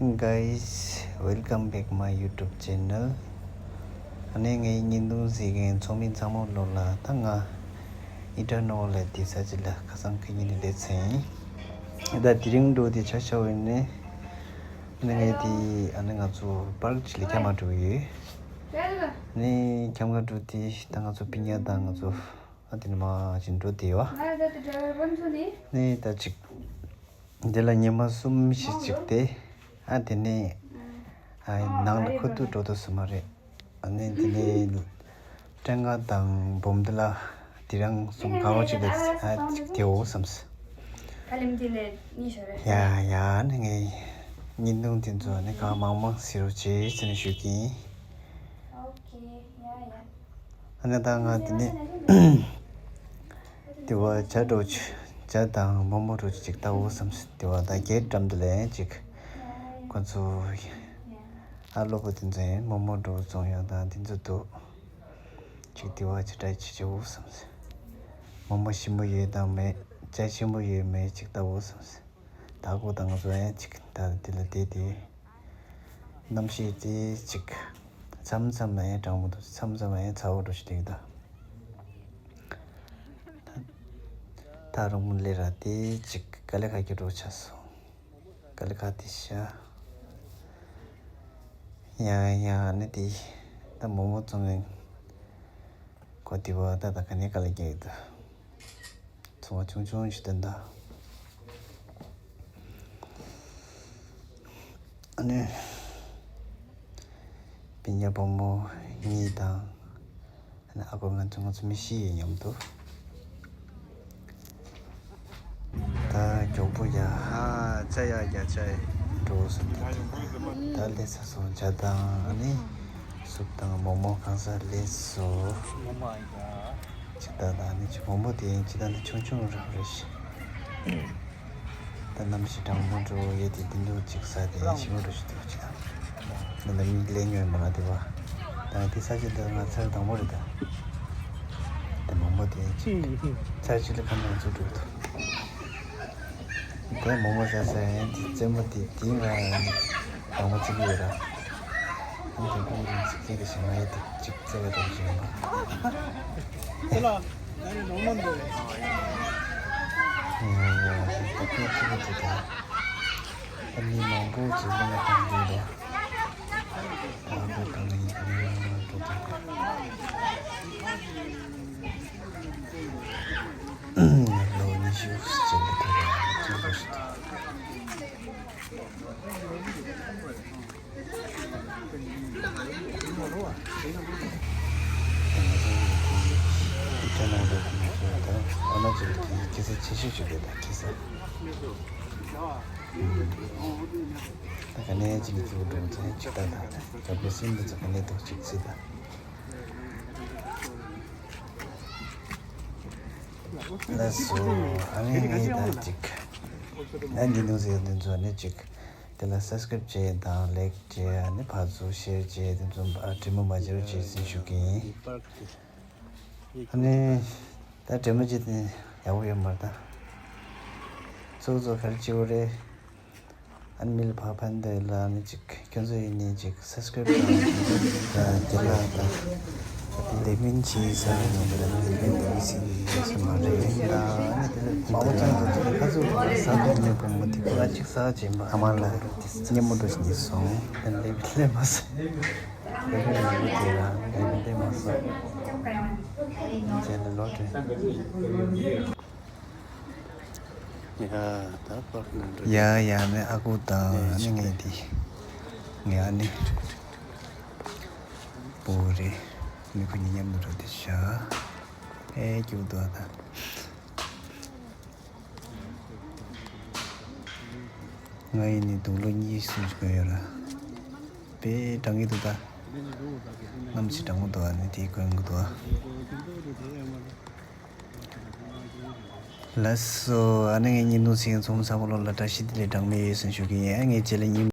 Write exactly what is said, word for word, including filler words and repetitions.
Guys, welcome back my YouTube channel. ཨ་ནི་ངའི་བརྙན་ཐུང་གཟིགས་མཁན་ཚོགས་མི་ཚང་མ་ལོ་ལ་ད་ང་ཨི་ཏྲ་ནོ་ལ་དེ་ས་ཅི་ལ་ཁ་སང་ཁ་ཉིན་ནས་སླེབས་ཚར་ཡིན། ད་དེ་རིང་འགྲོ་དེ་ཆ་ཆ་བས་ནས་ཨ་ནི་ངས་དེ་ཨ་ནི་ང་ཚོ་པར་ཅི་ལ་ཁྱམས་མ་འགྲོ་ཡོད། ཨ་ནི་ཁྱམས་ཁ་འགྲོ་དེ་ད་ང་ཚོ་པི་ཉ་དང་ང་ཚོ་ཨ་དེ་ནས་མ་ཅིག་འགྲོ་དེ་ཡོད། ནས་ད་ཅིག་དེ་ལ་ཉི་མ་གསུམ་བཞི་ཅིག་དེ། ཨ་དེ་ནས་ཨ་ནང་ལ་ཁུ་ཐུག་འགྲོ་ཐུབ་སོང་མ་རེད། ཨ་ནས་དེ་ནས་སྤྲང་ང་དང་འབུམ་དེ་ལ་དེ་རང་གསུམ་གང་རུང་ཅིག་ལ་ཨ་ཅིག་དེའོ་བསམས། ད་ལིམ་དེ་ལས་གཉིས་ཤོར་རེད། ཡ་ཡ་ནི་ངའི་བརྙན་ཐུང་དེ་ཚོ་ནི་གང་མང་མང་གཟིགས་རོགས་བྱེད་ཟེར་ནས་ཞུ་གི་ཡིན། ཨོ་ཁེ། ཡ་ཡ། ཨ་ནི་ད་ང་དེ་ནས་དེ་བ་བྱ་འགྲོ་ཆུ་བྱ་དང་མོ་མོ་འགྲོ་ཆུ་ཅིག་ལྟ་འོ་བསམ་སོང་། དེ་བ་ད་རྒྱའི་འགྲམ་དུ་ལ་ཡང་ཅིག་ཁོ་ཚོ་ཨ་སློབ་བུ་དེ་ཚོ་ཡང་མོ་མོ་འགྲོ་བཙོང་ཡག་དང་དེ་ཚོ་འདུག་ཅིག་དེ་བ་ཅི་འདྲ་ཅི་བྱེད་འོ་བསམ་སོང་། མོ་མོ་ཞིམ་པོ་ཡོད་དང་མེད། བྱ་ཞིམ་པོ་ཡོད་མེད་ཅིག་ལྟ་འོ་བསམ་སོང་། ད་ཁོ་དང་ང་ཚོ་ཡང་ཅིག་ད་དེ་ལ་བསྡད་དེ། གནམ་གཤིས་དེ་ཅིག་མཚམས་མཚམས་ལ་ཡང་གྲང་མོ་འདུག་མཚམས་མཚམས་ལ་ཡང་ཚ་བོ་འགྲོ་ཞིག་འདུག་ད་ད་རུང་མོ་ལས་ར་དེ་ཅིག་དཀའ་ལས་ཁག་གི་འགྲོ་ཆགས་སོང་། དཀའ་ལས་ཁག་དེ་ཤ། ཡ་ཡ་ནི་དེ་ད་མོ་མོ་བཙོང་ངན་གོ་དེ་བ་ད་ད་ག་ནས་དཀའ་ལས་རྒྱག་གི་འདུག་ཚོང་བ་ཆུང་ཆུང་ཞིག་སྟོན་ད། ཨ་ནི། སྤུན་ཀྱག་བུ་མོ་གཉིས་དང་། ཨ་ནི་ཨ་ཁུ་ང་ཚོ་ང་ཚོ་མི་བཞི་ཡི་མཉམ་དུ། ད་མགྱོགས་པོ་ཡ་ཧ་ཚ་ཡ་རྒྱ་ཆ་འགྲོ་སོང་ད། ད་ལས་ས་སོང་བྱ་དང་ཨ་ནི། སུབ་དང་མོག་མོག་གང་ས་ལས་སོ། ཅི་ད་ད་ནི་ཅི་བོང་བུ་དེ་ཡིན་ཅི་ད་ནི་ཆུང་ཆུང་རང་རེད་ཤི། ད་གནམ་གཤིས་གྲང་མོ་འགྲོ་ཡོད་དེ་དེ་འདུག་ཅིག་ས་དེ་ཞི་མོ་འགྲོ་ཞིག་འདུག་ཅི་ད། ནི་ད་མི་ལས་ཉོས་མ་ལ་དེ་བ། ད་དེ་ས་ཆ་འདི་ང་ཚར་དང་པོ་རེད་ད། དེ་མང་པོ་དེ་ཅི། ཚར་གཅིག་ལ་ཁ་ནང་ཚུར་འགྲོ་གི་འདུག་དེ་མོག་མོག་ཟ་ས་ཡིན་དེ་རྩེད་མོ་དེ་དེ་ང་ཡང་དང་པོ་རྩེ་གི་ཡོད་ར། ཨ་དེ་ཁོང་གི་རྩེ་གི་རེད་ཞེས་ང་ཡི་དེ་གཅིག་རྩེ་བའི་རོགས་ཞིག་ཡིན་པ། ཨ་ནི་མང་པོ་ཅིག་ལ་ང་དང་འདུག་ར། ད་འདི་གང་ཡིན་པ་ཡང་འགྲོ་དགོས། ལོ་ཉི་ཤུ་ཅན་གྱི་ཐོག་ལ་བཙུན་པ་ཞིག་ཨ་ན་ཅིག་གི་ཁྱི་ས་ཆེ་ཤོས་ཅིག་རེད་ད་ཁྱི་ས། ད་ག་ནས་ཅིག་གི་ཁྱི་འགྲོ་ཚེ་ཅིག་ད་ད་ད་ག་པོ་སིན་འདི་ཚོ་ག་ནས་ཐོག་ཅིག་ཚི་ད། ལགས་སོ། ཨ་ནི་ངས་ད་ཅིག་ཨ་འདི་ནུ་ཟེར་འདི་ཚོ་ནི་ཅིག་དེ་ལ་སབ་སི་ཀ་རེབ་བྱས་དང་ལེག་བྱས་ཨ་ནི་ཕར་ཚུར་ཤེར་བྱས་དེ་ཚོ་ཨ་དྲི་མ་མ་བྱེད་རོགས་བྱེད་ཟེར་ཞུ་གི་ཡིན། ཨ་ནི་ད་དྲི་མ་བྱེད་དེ་ཡག་པོ་ཡོད་མ་རེད་ད། ཚུགས་ཚུགས་ག་རེ་བྱེད་དགོས་རེད། ཨ་ནི་མི་ལ་ཕར་ཕན་བདེ་ལ་ཨ་ནི་ཅིག་ཁྱོད་ཚོ་ཡིན་ནའི་ཅིག་སབ་སི་ཀ་རེབ་དང་དེ་ལ་ད་ལེགས་སྨོན་བྱེད་ས་ཡོང་གི་ལ་ལེགས་སྨོན་དེ་མི་སྲིད་ཡོད་ས་མ་རེད་ད། ཨ་ནི་དེ་ལ་མ་འོ་ཅང་ཚོ་དེ་ལ་ཁ་ཚུགས་ས་ཁོག་ཉེ་བུ་མོ་དེ་ཁོ་ལ་ཅིག་ས་བྱེད་མ་ཨ་མ་ལ་སྙན་མོ་འགྲོ་བཞིན་གྱི་སོང་ཨ་ནི་ལེགས་སླེབས་མ་སོང་། ལེགས་སླེབས་མ་སོང་། ལེགས་སླེབས་མ་སོང་། ཁྱེད་ལ་ལོ་དྲན། ཡ་ད་པར་ནང་འགྲོ། ཡ་ཡ་ནི་ཨ་ཁུ་དང་ནི་ངས་དེ་ངས་ཨ་ནི་པོ་རེད། ནི་ཁོ་གཉིས་མཉམ་དུ་འགྲོ་དེ་ཤ་ཨེ་སྐྱུག་དོ་ད། ང་ཡིན་ནི་དུག་ལོ་གཉིས་སུ་ཅིག་ཡོད་ར། དཔེ་གྲང་གི་འདུག་ད། གནམ་གཤིས་གྲང་མོ་འདུག་ཨ་ནི་དེ་གོན་གི་འདུག་ཨ། ལགས་སོ། ཨ་ནི་ངའི་བརྙན་ཐུང་གཟིགས་མཁན་ཚང་མ་ཚང་མ་ལོ་ལ་བཀྲ་ཤིས་བདེ་ལེགས་གྲངས་མེད་ཡོད་ཟེར་ཞུ་གི་ཡིན། ཨ་ངའི་རྗེས་ལ་བརྙན་